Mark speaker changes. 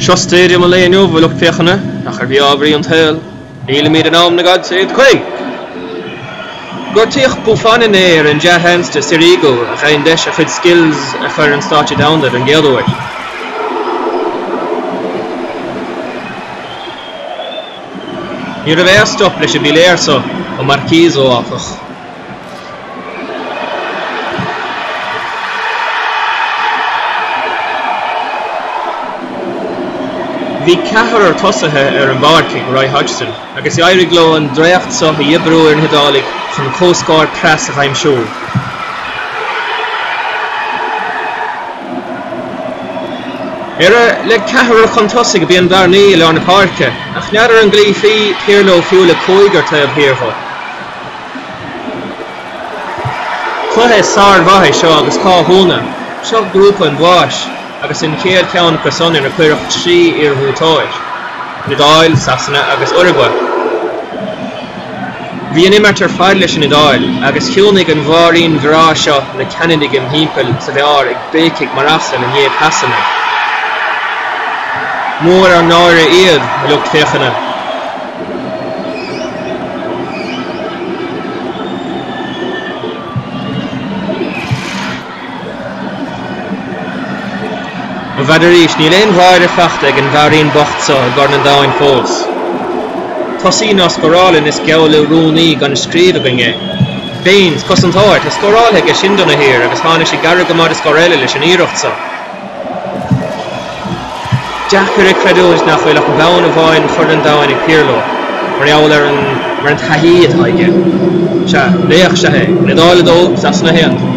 Speaker 1: Seo stadium an lae inniu, a lucht féachana, ach ar mhí-ámharaí an tsaoil, nílimid in am na gcaide iad cuig! Gortaíodh Buffon inné ar an dea-sheans do Sirigu a gheibheann deis a chuid skills a chur ar an stáitse domhanda don gcéad uair. Ní raibh aon stop leis an bpiléar so ó Marchisio, áfach. Bhí ceathrar tosaithe ar an bpáirc ag Roy Hodgson agus d'éirigh leo an dréacht so a dhíobriú ar na hIodálaigh chun comhscór pras a dh'aimsiú. Ara, le ceathrar chun tosaigh bíonn bearnaí i lár na páirce, ach n'fheadar an gcloífí Pirlo fiú le cúigear taobh thiar dho. Cluiche sármhaith é seo agus cá hionadh, seo grúpa an bháis agus an chéad cheann acu san inar cuireadh 3 iarbhuaiteoir, an Iodáil, Sasana agus Uragua. Bhí an imirt ar fad leis an Iodáil agus chiúnaigh an mháirín bhreá seo na Ceanadaigh im thimpeall sa bheár ag béicigh mar asail i ndiaidh pasanna. Mór ár náire iad, a lucht féachana. N'fheadarís, níl aon gháire fachta ag an bhfeairín bocht so i gCorn an Domhain fós. Tosaí ná scórálann is geall le rúnaí gan scríobh againn é. Baines, cosantóir, tá scóráltha aige sin dona thír agus tháinig sé gar go maith do scór eile leis an iarracht so. Deacair a chreidiúint nach bhfuil ach bonn amháin Chorn an Domhain ag Pirlo mar gheall ar an mar an taithí atá aige. Sea, laoch is ea é. An Iodáil 2, Sasana 1.